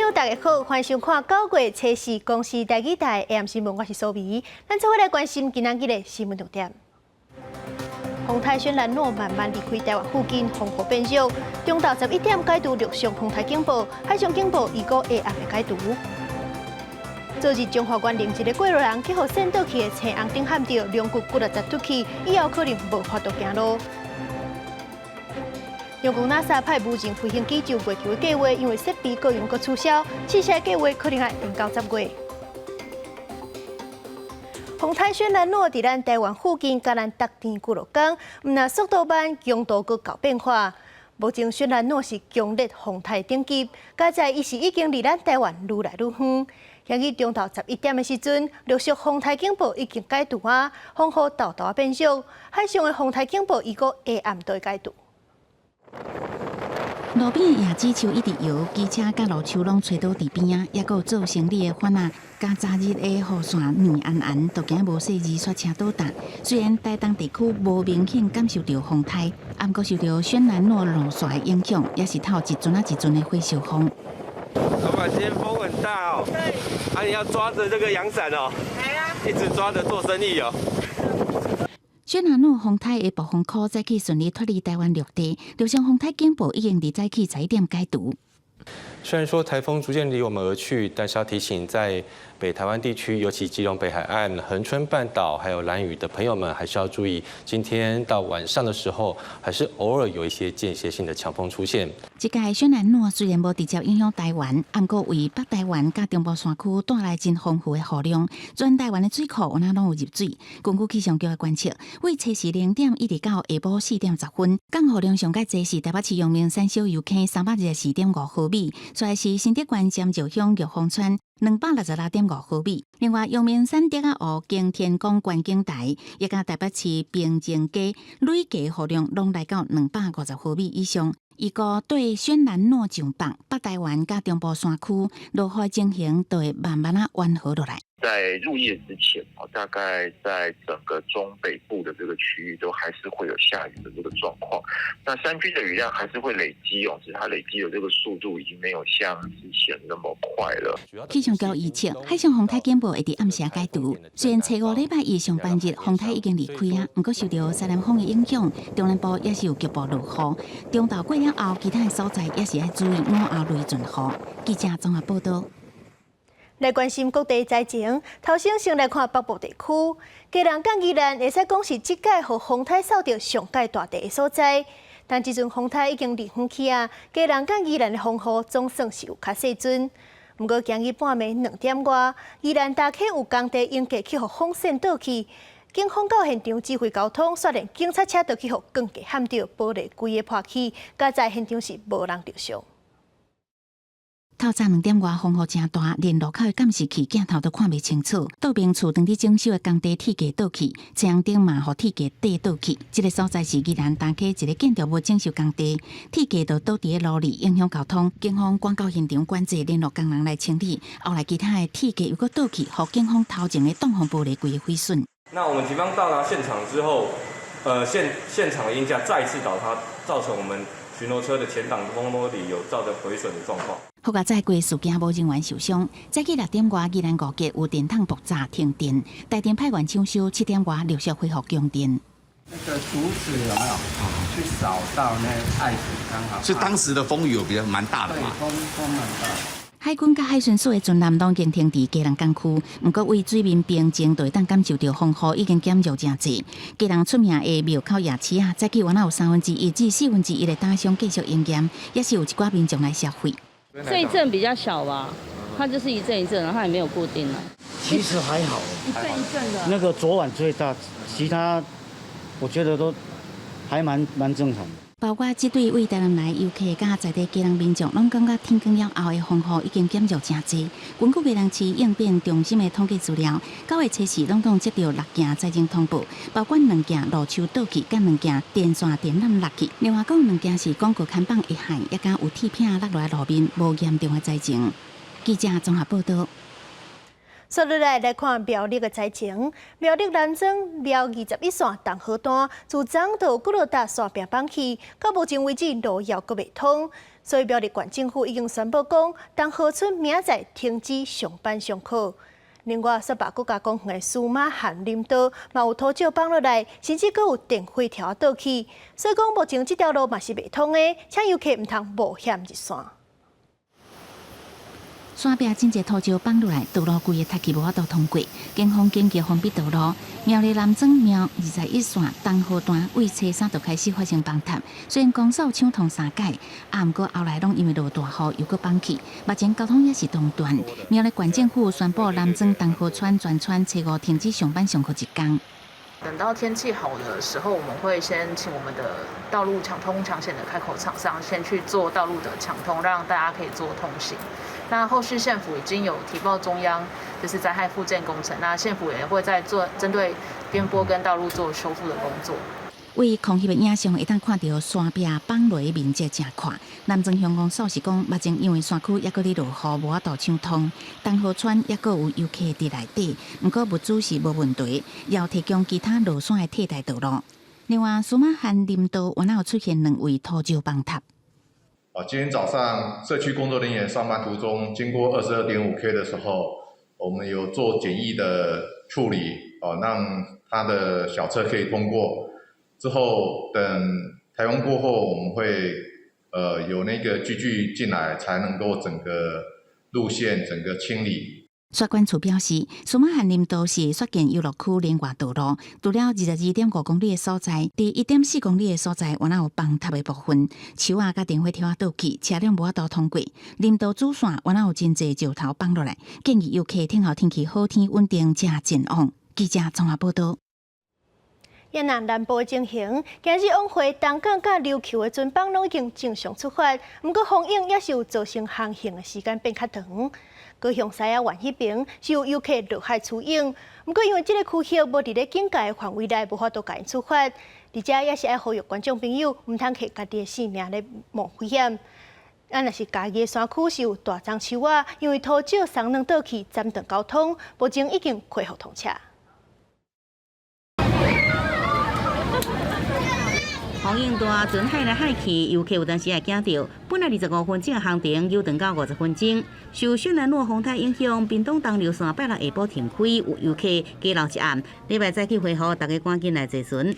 友大家好，歡迎收看9月初四公視台語台 AM 新聞，我是蘇美。咱做伙來關心今仔日的新聞重點。風颱雪蘭諾慢慢離開台灣附近，風雨變弱。中晝11點解除陸上風颱警報，海上警報預估下暗會解除。昨日彰化員林一个過路人去予搧倒去的青紅燈撼著，龍骨骨折脫去，以後可能無法度行路。中共 NASA 派無人飛行機就月球的計劃，因為設備過用閣取消，試射計劃可能愛延到10月。風颱雪蘭諾佇咱台灣附近，共咱觸電幾落工，毋但速度慢，強度閣夠變化。目前雪蘭諾是強烈風颱等級，佳哉伊是已經離咱台灣愈來愈遠。今日中晝11點的時陣，陸上風颱警報已經解除啊，風雨沓沓變弱，海上的風颱警報預估下暗就會解除。路邊的椰子樹一直搖，機車佮路樹攏吹倒佇邊仔，抑閣有做生理的販仔，共昨日的雨傘黏絚絚，都驚無細膩煞車倒踏。雖然台東地區無明顯感受到風颱，毋過受著雪蘭諾路線的影響，也是透一陣仔一陣的火燒風。老闆，今天風很大哦。對。啊，你要抓着這個陽傘哦。係啊。一直抓着做生意哦。雪蘭諾風颱的暴風圈早起順利脫離台灣陸地，陸上風颱警報已經佇早起11點解除。雖然說颱風逐漸離我們而去，但是要提醒在北台灣地區，尤其基隆北海岸、恆春半島還有蘭嶼的朋友們，還是要注意，今天到晚上的時候，還是偶爾有一些間歇性的強風出現。這屆雪蘭諾雖然無直接影響台灣，毋過為北台灣佮中部山區帶來真豐富的雨量，全台灣的水庫有哪攏有入水。根據氣象局的觀測，為初四0點一直到下晡4點10分，降雨量上蓋濟是台北市陽明山小油坑324.5毫米，再來是新竹縣尖石鄉玉峰村266.5毫米。另外，陽明山竹仔湖景天宮觀景台，以及台北市平靖街累計雨量攏來到250毫米以上。預估對雪蘭諾上北，北台灣佮中部山區落雨情形就會慢慢仔緩和落來。在入夜之前，大概在整個中北部的這個區域都還是會有下雨的這個狀況。那山區的雨量還是會累積哦，只是它累積的這個速度已經沒有像之前那麼快了。氣象局預測，海上風颱警報會佇暗時解除。雖然初五禮拜一上班日風颱已經離開啊，毋過受著西南風的影響，中南部也是有局部落雨。中晝過了後，其他的所在也是愛注意午後雷陣雨。記者綜合報道。來關心各地災情，頭先先來看北部地區，基隆佮宜蘭會使講是這屆予風颱掃著上蓋大塊的所在。但這陣風颱已經離遠去啊，基隆佮宜蘭的風雨總算是有較細陣。毋過今日半暝2點外，宜蘭大溪有工地鷹架去予風扇倒去，警方到現場指揮交通，煞連警察車都去予鋼架撼著，玻璃規个破去，佳哉現場是無人受傷。透早2點外風雨誠大，連路口的監視器鏡頭都看袂清楚。道明厝當佇整修的工地鐵架倒去，青紅燈嘛予鐵架硩倒去。這个所在是宜蘭大溪一个建築物整修工地，鐵架就倒佇咧路裡，影響交通。警方趕到現場管制，聯絡工人來清理。後來其他的鐵架又閣倒去，予警方頭前的擋風玻璃規个毀損。那我們警方到達現場之後，現場的鷹架再次倒塌，造成我們巡邏車的前擋風玻璃有造成毀損的狀況。好佳哉過事件無人員受傷。早起6點外，宜蘭五結有電筒爆炸停電，台電派員搶修，7點外陸續恢復供電。那個竹子有沒有去掃到那個礙子剛好？是當時的風雨有比較蠻大的嘛？對，風蠻大。海軍佮海巡署的船艦攏經停佇基隆港區，毋過為水面平靜，就會當感受著風雨已經減弱誠濟。基隆出名的廟口夜市啊，早起原來有1/3至1/4的攤商繼續營業，也是有一寡民眾來消費。這一陣比較小吧，它就是一陣一陣，然後也沒有固定的。其實還好，一陣一陣的。那個昨晚最大，其他我覺得都還蠻正常的。包括這對為台南來遊客佮在地基隆民眾，攏感覺天光了後的風雨已經減弱誠濟。根據基隆市應變中心的統計資料，9月初四攏總接著六件災情通報，包括兩件路樹倒去，佮兩件電線電纜落去，另外閣有兩件是廣告看板遺骸，也佮有鐵片落來路面，無嚴重的災情。記者綜合報道。紲落來來看苗栗的災情，苗栗南庄苗21線東河段，自昨昏有幾落搭山壁崩去，到目前為止路猶閣袂通，所以苗栗縣政府已經宣布講，東河村明仔載停止上班上課。另外，雪霸國家公園的司馬漢林道嘛有土石崩落來，甚至閣有電火柱倒去，所以講目前這條路嘛是袂通的，請遊客毋通冒險入山。山壁真濟土石崩落來，道路規个塌去無法度通過，警方緊急封閉道路。苗栗南庄苗21線東河段位初三就開始發生崩塌，雖然公所搶通三擺，啊，毋過後來攏因為落大雨又閣崩去，目前交通也是中斷。苗栗縣政府宣布南庄東河村全村初五停止上班上課一工。等到天氣好的時候，我們會先請我們的道路搶通搶險的開口廠商先去做道路的搶通，讓大家可以做通行。那後續縣府已經有提報中央，就是災害復建工程，那縣府也會再做針對邊坡跟道路做修復的工作。對空翕的影像會當看著山壁崩落的面積誠闊。南庄鄉公所是講，目前因為山區猶閣咧落雨，無法度搶通。東河村猶閣有遊客佇內底，毋過物資是無問題，也有提供其他路線的替代道路。另外，司馬漢林道原來有出現兩位土石崩塌。啊，今天早上社區工作人員上班途中經過22.5 K 的時候，我們有做簡易的處理，哦，讓他的小車可以通過。之後等颱風過後，我們會有那個機具進來，才能夠整個路線整個清理。雪管處表示，司馬漢林道是雪見遊樂區連外道路，除了22.5公里的所在，佇1.4公里的所在，原來有崩塌的部分，樹仔佮電火柱仔倒去，車輛無法度通過。林道主線原來有真濟石頭崩落來，建議遊客等候天氣好天穩定才前往。記者綜合報道。越南南部的情形，今日往回東港佮琉球的船班攏已經正常出發，毋過風湧也是有造成航行的時間變較長。高雄獅仔灣彼邊是有遊客落海出泳，毋過因為這個區域無佇咧警戒範圍內，無法度共𪜶處罰。而且也是愛呼籲觀眾朋友，毋通摕家己的性命來冒危險。啊，若是嘉義的山區是有大樟樹仔，因為土石鬆軟倒去，斬斷交通，目前已經恢復通車。風湧大，船海來海去，遊客有當時會驚著。本來25分鐘的航程，延長到50分鐘。受軒嵐諾風颱影響，屏東東流線拜六下晡停開，有遊客加留一暗。禮拜早起恢復，大家趕緊來坐船。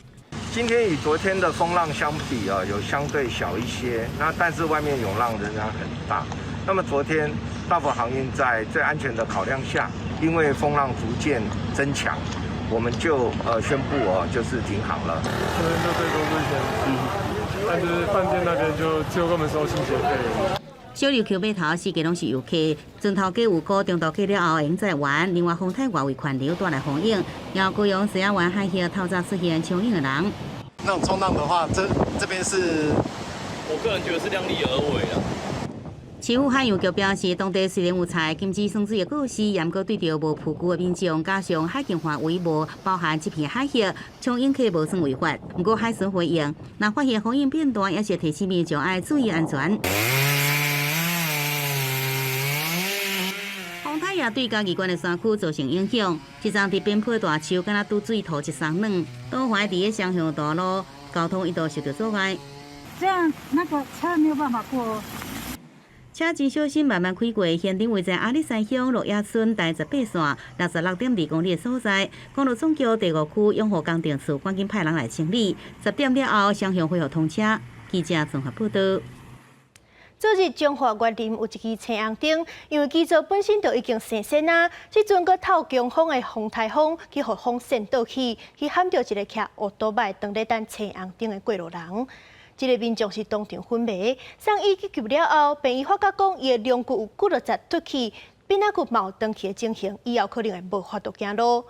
今天與昨天的風浪相比啊，有相對小一些。那但是外面湧浪仍然很大。那麼昨天大福航運在最安全的考量下，因為風浪逐漸增強，我們就宣布哦，就是停航了。昨天就最多是1,700，但是飯店那邊就只有跟我們收清潔費。小琉球碼頭四界攏是遊客，船頭家有估，中晝過了後會用再玩。另外，風颱外圍環流帶來風湧，然後高雄獅仔灣海域透早出現衝湧的人。那種衝浪的話，這邊是，我個人覺得是量力而為啊。市府海洋局表示，當地雖然有採禁止耍水的告示，毋過對著無浮具的民眾，加上海境範圍無包含這片海域，衝湧客無算違法。毋過海巡回應，若發現風湧變大，也是提醒民眾愛注意安全。風颱也對嘉義縣的山區造成影響，這陣佇邊坡大樹敢若拄水土質鬆軟，倒橫佇咧雙向大路，交通一度受著阻礙。這樣那個車沒有辦法過。車真小心，慢慢開過。現場位在阿里山鄉鹿野村第18線66.2公里的所在，公路總局第五區養護工程處趕緊派人來清理。10點了後，雙向恢復通車。記者綜合報道。昨日彰化員林有一支青紅燈，因為基座本身就已經生鉎啊，這陣閣透強風的風颱風去予風扇倒去，去撼著一个騎烏多擺當咧等青紅燈的過路人。這个民眾是當場昏迷，送醫急救了後，病醫發覺講伊的龍骨有幾落節脫去，變仔骨嘛有斷去的情形，以後可能會無法度行路。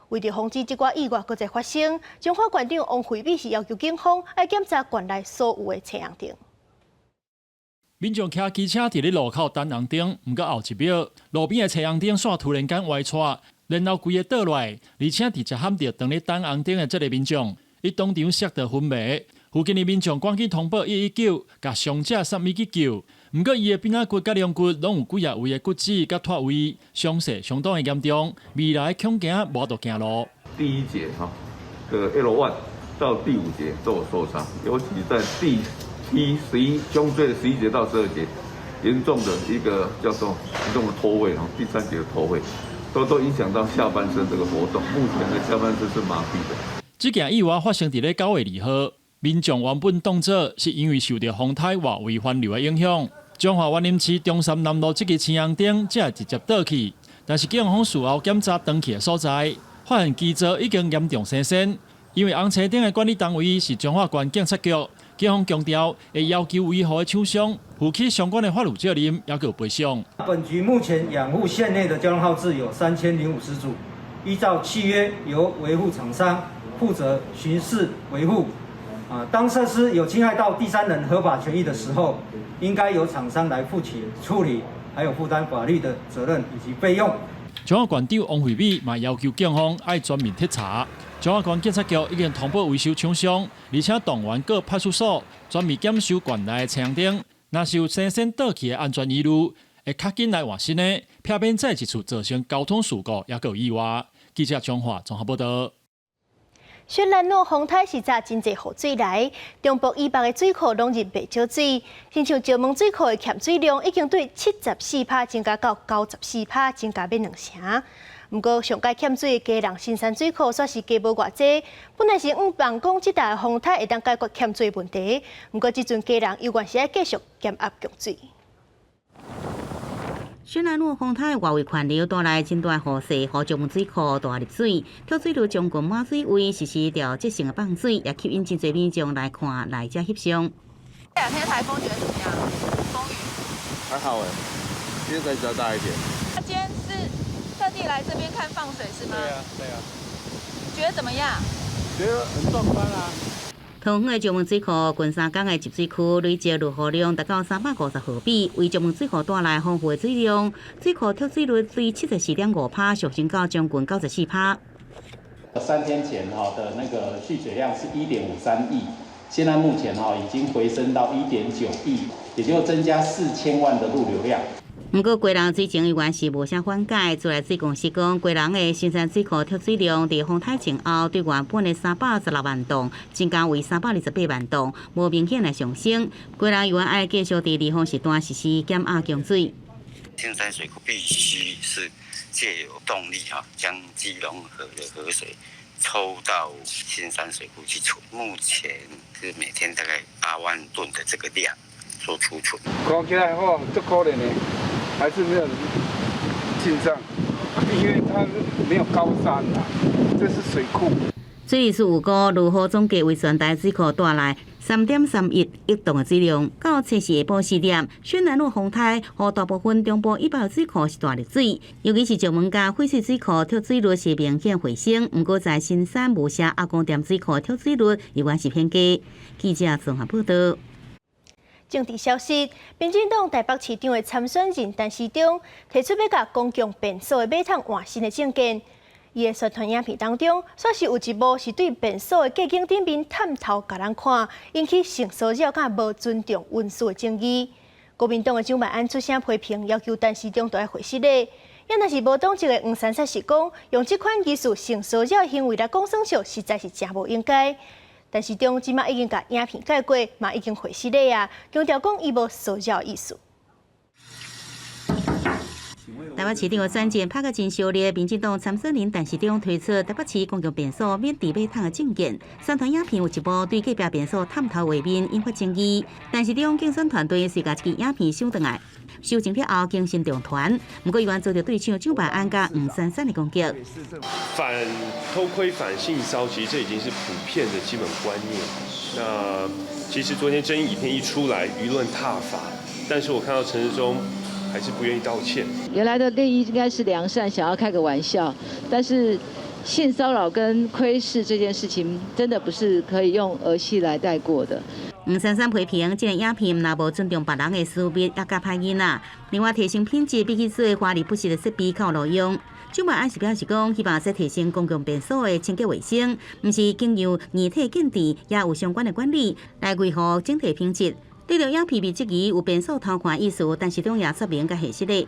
為著防止這寡意外閣再發生，彰化縣長王惠美是要求警方愛檢查縣內所有的青紅燈。民眾騎機車佇咧路口等紅燈，毋過後一秒，路邊的青紅燈線突然間歪掣，然後規个倒落來，而且直接撼著當咧等紅燈的這个民眾，伊當場摔著昏迷。附近的民眾趕緊通報119，共傷者送醫急救。毋過伊的邊仔骨佮龍骨攏有幾仔位的骨折佮脫位，傷勢相當的嚴重，未來恐驚無法度行路。第一節哈的 L1 到第五節都有受傷，尤其在第 T11胸椎的11節到12節，嚴重的一個叫做嚴重的脫位，第三節的脫位，都影響到下半身這個活動。目前的下半身是麻痹的。這件意外發生佇咧9月2號，民眾原本當作是因為受著風颱外圍環流的影響，彰化員林市中山南路這支青紅燈才會直接倒去。但是警方事後檢查斷去的所在，發現基座已經嚴重生鉎。因為紅青燈的管理單位是彰化縣警察局，警方強調會要求維護的廠商負起相關的法律責任，也閣有賠償。本局目前養護線內的交通號誌有3050組，依照契約由維護廠商負責巡視維護。啊，當設施有侵害到第三人合法權益的時候，應該由廠商來負起處理，還有負擔法律的責任以及費用。彰化縣長王惠美嘛要求警方愛全面徹查。彰化縣警察局已經通報維修廠商，而且動員各派出所全面檢修縣內的青紅燈，若是有生鉎倒去的安全疑慮，會較緊來換新的，避免再一次造成交通事故，也閣有意外。記者彰化綜合報道。雪蘭諾風颱是早真濟雨水來，中部以北的水庫攏入袂少水，親像石門水庫的欠水量已經對74%增加到94%，增加欲兩成。毋過上蓋欠水的基隆新山水庫煞是加無偌濟，本來是向望講這台風颱會當解決欠水問題，毋過這陣基隆猶原是愛繼續減壓供水。雪蘭諾風颱外圍環流帶來真大雨勢，予石門水庫大入水，蓄水池將近滿水位，實施調節性的放水，也吸引真濟民眾來看來遮翕相。這兩天颱風覺得怎麼樣？風雨？還好哎，今天才比較大一點。他今天是特地來這邊看放水是嗎？對啊，對啊。覺得怎麼樣？覺得很壯觀啊。桃園的石門水庫近三工的集水區累積落雨量達到350毫米，為石門水庫帶來豐富的水量。水庫蓄水率對74.5%上升到將近94%。 3天前哈的那個蓄水量是1.53億，現在目前哈已經回升到1.9億，也就增加4000萬的入流量。毋過，基隆水情猶原是無啥緩解。自來水公司講，基隆的新山水庫蓄水量佇風颱前後對原本的316萬噸增加為328萬噸，無明顯的上升。基隆猶原愛繼續佇離峰時段實施減壓供水。新山水庫必須是藉由動力哈，將基隆河的河水抽到新山水庫去儲。目前是每天大概8萬噸的這個量做儲存。看起來吼，足可憐的。還是沒有進賬，因為它沒有高山啦，這是水庫。水利署預估，落雨總計為全台水庫帶來3.31億噸的水量。到初四下晡4點，雪蘭諾風颱予大部分中部以北的水庫是大入水，尤其是石門佮翡翠水庫蓄水率是明顯回升。毋過在新山、霧社、阿公店水庫蓄水率猶原是偏低。記者綜合報道。政治消息，民進黨台北市長的參選人陳時中提出欲共公共便所的馬桶換新的政見。伊的宣傳影片當中，煞是有一幕是對便所的隔間頂面探頭共人看，引起性騷擾佮無尊重隱私的爭議。國民黨的蔣萬安出聲批評，要求陳時中著愛會失禮。也若是無黨籍的黃珊珊是講，用這款疑似性騷擾行為來講耍笑，實在是誠無應該。陳時中這馬已經共影片蓋過，嘛已經回失禮啊，強調講伊無騷擾意思。台北市長的選戰拍甲真燒熱，民進黨參選人陳時中推出台北市公共便所免置馬桶的政見，宣傳影片有一幕對隔壁便所探頭畫面引發爭議。陳時中競選團隊遂共這支影片收轉來，修正了後更新上傳，毋過猶原遭著對手蔣萬安佮黃珊珊的攻擊。反偷窺、反性騷，其實這已經是普遍的基本觀念。那其實昨天爭議影片一出來，輿論撻伐，但是我看到陳時中還是不願意道歉。原來的立意應該是良善，想要開個玩笑，但是性騷擾跟窺視這件事情，真的不是可以用兒戲來帶過的。黃珊珊批評，這个影片若無尊重別人的私密，也較歹囡仔。另外，提升品質比起做華麗不實的設備較有路用。蔣萬安是表示講，希望說提升公共便所的清潔衛生，毋是經由硬體建置，也有相關的管理來維護整體品質。對著影片被質疑有便所偷看意思，陳時中也說明佮核實的。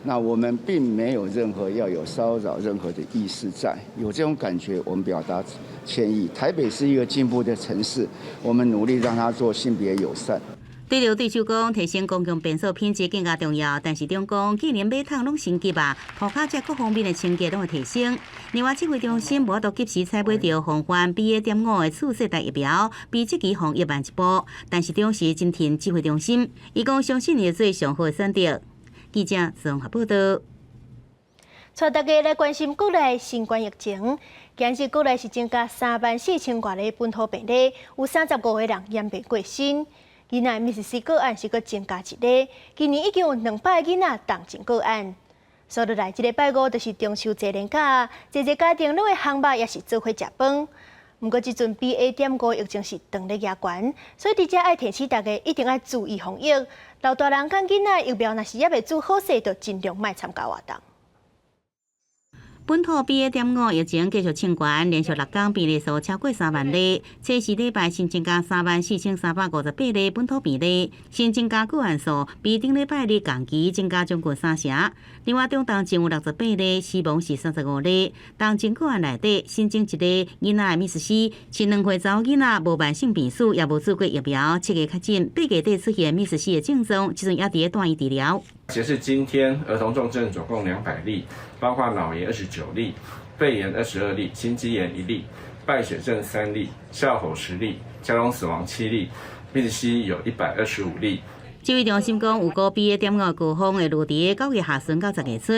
那我們並沒有任何要有騷擾任何的意思在，有這種感覺，我們表達歉意。台北是一個進步的城市，我們努力讓它做性別友善。對著對手講，提升公共便所品質更加重要。陳時中講，既然馬桶攏升級啊，塗跤這各方面的清潔攏會提升。另外，指揮中心無法度及時採買著防範 BA.5的次世代疫苗，比這期防疫慢一步。陳時中是真挺指揮中心，伊講相信會做上好的選擇。記者綜合報道。帶大家來關心國內新冠疫情，今日國內是增加3萬4千外例本土病例，有35個人染病過身。囡仔瀕死個案是閣增加一例，今年已經有200個囡仔重症個案。所以來這個拜五就是中秋節連假，濟濟家庭攏會烘肉，抑是做伙食飯。毋過這陣 BA.5疫情是當咧加懸，所以佇遮愛提醒大家一定愛注意防疫。老大人佮囡仔疫苗若是猶未注好勢，就盡量莫參加活動。本土 BA.5疫情繼續衝懸，連續六天病例數超過3萬例。初四禮拜新增加34,358例本土病例，新增加個案數比頂禮拜日同期增加將近三成。另外，中重症有68例，死亡是35例。重症個案內底新增一例囡仔的瀕死，是2歲查某囡仔，無慢性病史，也無注過疫苗，7月確診，8月底出現瀕死的症狀，這陣也佇咧住院治療。截至今天，兒童重症總共200例，包括腦炎29例、肺炎22例、心肌炎1例、敗血症3例、哮吼10例、家中死亡7例，瀕死有125例。指揮中心講，有估 BA.5高峰會落佇9月下旬到10月初，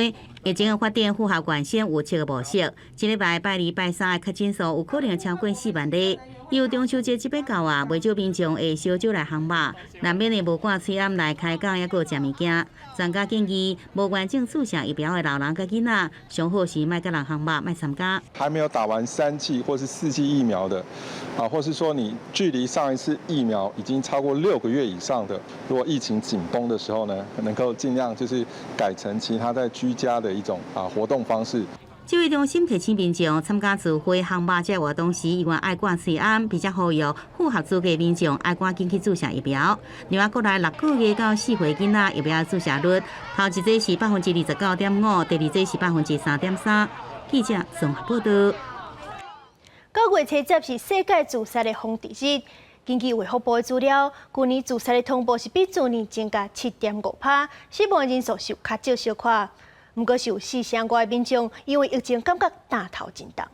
疫情的發展符合原先預測的模式。這禮拜拜二、拜三的確診數有可能超過4萬例。由中秋節這擺到啊，袂少民眾會燒酒來烘肉，難免會無掛喙罨來開講，抑閣食物件。專家建議，無完整注射疫苗的老人佮囡仔，上好是莫佮人烘肉，莫參加。還沒有打完3劑或是4劑疫苗的，啊，或是說你距離上一次疫苗已經超過6個月以上的，如果疫情緊繃的時候呢，能夠盡量就是改成其他在居家的一種啊活動方式。指揮中心提醒民眾參加聚會、烘肉這活動時，猶原愛掛喙罨，並且呼籲符合資格民眾愛趕緊去注射疫苗。另外，國內6個月到4歲囡仔疫苗注射率，頭一劑是29.5%，第二劑是3.3%。記者綜合報道。9月初十是世界自殺的防治日。根據衛福部的資料，舊年自殺的通報是比前年增加7.5%，死亡人數是有較少小可。毋過是有四成外的民眾因為疫情感覺擔頭真重。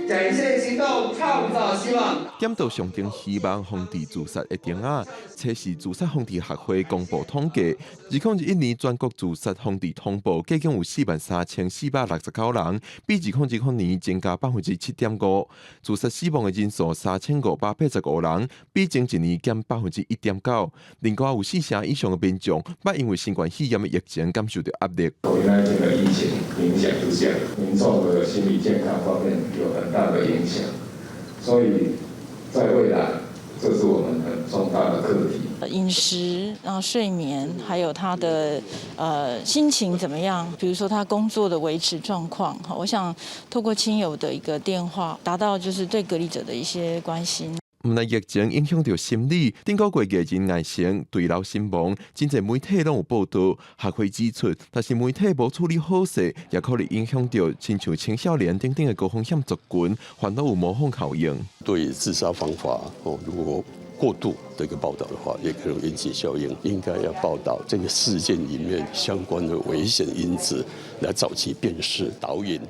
感謝行動，創造希望。點著象徵希望防治自殺的燈仔，這是自殺防治學會公布統計，2021年全國自殺防治通報計共有43,469人，比2020年增加7.5%。自殺死亡的人數3,585人，比前一年減1.9%。另外有4成以上的民眾，捌因為新冠肺炎的疫情感受著壓力。原來這個疫情影響之下，民眾的心理健康方面有很大的影響，所以在未來，這是我們很重大的課題。飲食，然後睡眠，還有他的心情怎麼樣？比如說他工作的維持狀況，我想透過親友的一個電話，達到就是對隔離者的一些關心。毋但疫情影響著心理，頂個月藝人艾成墜樓身亡，真濟媒體攏有報道。學會指出，若是媒體無處理好勢，也可能影響著親像青少年等等的高風險族群，反倒有模仿效應。對自殺方法哦，如果過度的一個報道的話，也可能引起效應。應該要報道這個事件裡面相關的危險因子，來早期辨識、導引。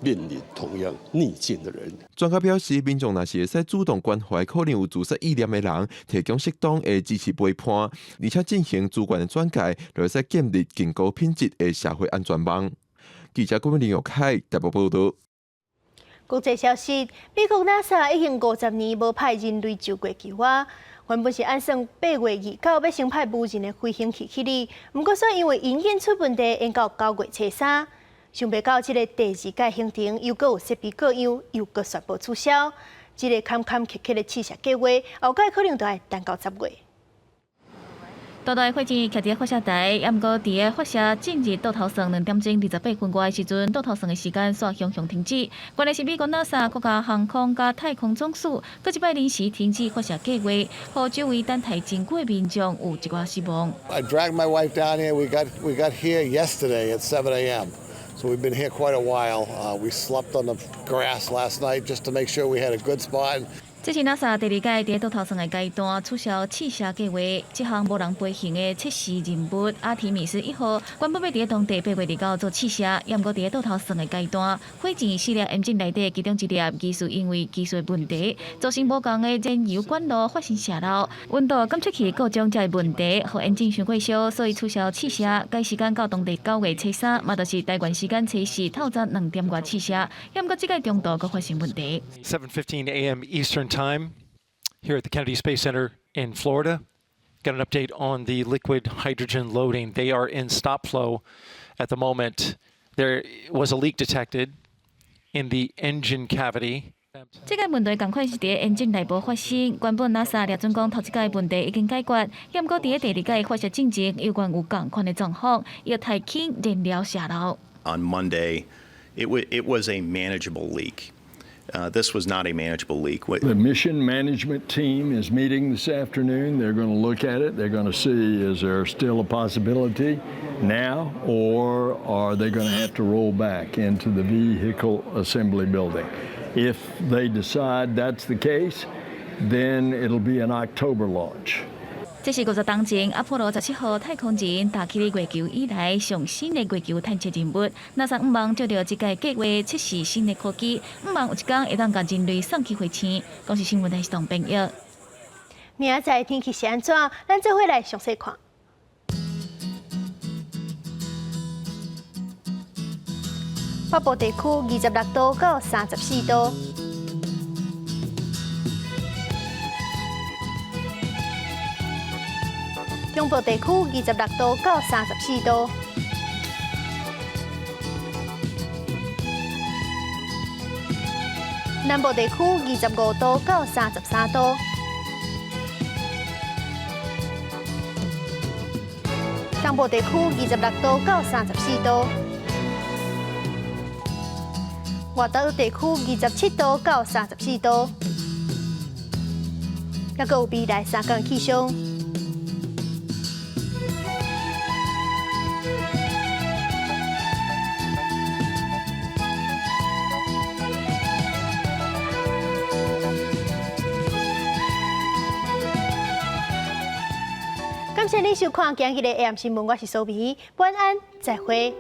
面臨同樣逆境的人。專家表示，民眾若是會使主動關懷可能有自殺意念的人，提供適當的支持陪伴，而且進行資源的轉介，就會使建立更高品質的社會安全網。記者郭林玉凱台北報道。國際消息：美國 NASA 已經50年無派人類上月球啊。原本是按算8月29欲先派無人的飛行器去哩，毋過煞因為營運出問題，延到9月初3。想袂到，這個第二屆行程又閣有設備故障，又閣宣布取消。這個坎坎坷坷的試射計劃，後蓋可能都愛等到10月。大大火箭徛佇發射台，也毋過佇個發射進入倒頭算2點鐘28分外時陣，倒頭算的時間煞雄雄停止。原來是美國 NASA 國家航空佮太空總署，閣一擺臨時停止發射計劃，予周圍等待真久的民眾有一寡失望。 I dragged my wife down here. We got here yesterday at 7 a.m. So we've been here quite a while. We slept on the grass last night just to make sure we had a good spot. 這是 NASA 第二屆佇倒頭算的階段取消試射計劃，這項無人飛行的測試任務阿提米斯1號原本欲佇當地8月29做試射，也毋過佇倒頭算的階段，火箭四粒引擎內底其中一粒疑似因為技術問題，造成無仝的燃油管路發生洩漏，溫度檢測器故障才會問題，予引擎傷過燒，所以取消試射，改時間到當地9月初3，嘛就是台灣時間初四透早2點外試射，也毋過這個中途閣發生問題。 7:15 a.m. Eastern Time here at the Kennedy Space Center in Florida. Got an update on the liquid hydrogen loading. They are in stop flow at the moment. There was a leak detected in the engine cavity. 這個問題仝款是佇引擎內部發生。原本 NASA 掠準講頭一擺問題已經解決，也毋過佇第二擺發射進前，猶原有仝款的狀況，液態氫燃料洩漏。 On Monday, it was a manageable leak. This was not a manageable leak. The mission management team is meeting this afternoon. They're going to look at it. They're going to see, is there still a possibility now, or are they going to have to roll back into the vehicle assembly building? If they decide that's the case, then it'll be an October launch. 這是50冬前阿波羅17號太空人踏去月球以來上新的月球探測任務。NASA 向望藉著這個計劃測試新的科技，向望有一工會當共人類送去火星。公視新聞台是董編譯。明仔載天氣是按怎？咱做伙來詳細看。北部地區26度到34度。中部地區26度到34度，南部地區25度到33度，東部地區26度到34度，外島地區27度到34度，猶閣有未來3工氣象。感謝你收看今日的 AM 新聞，我是蘇美，晚安，再會。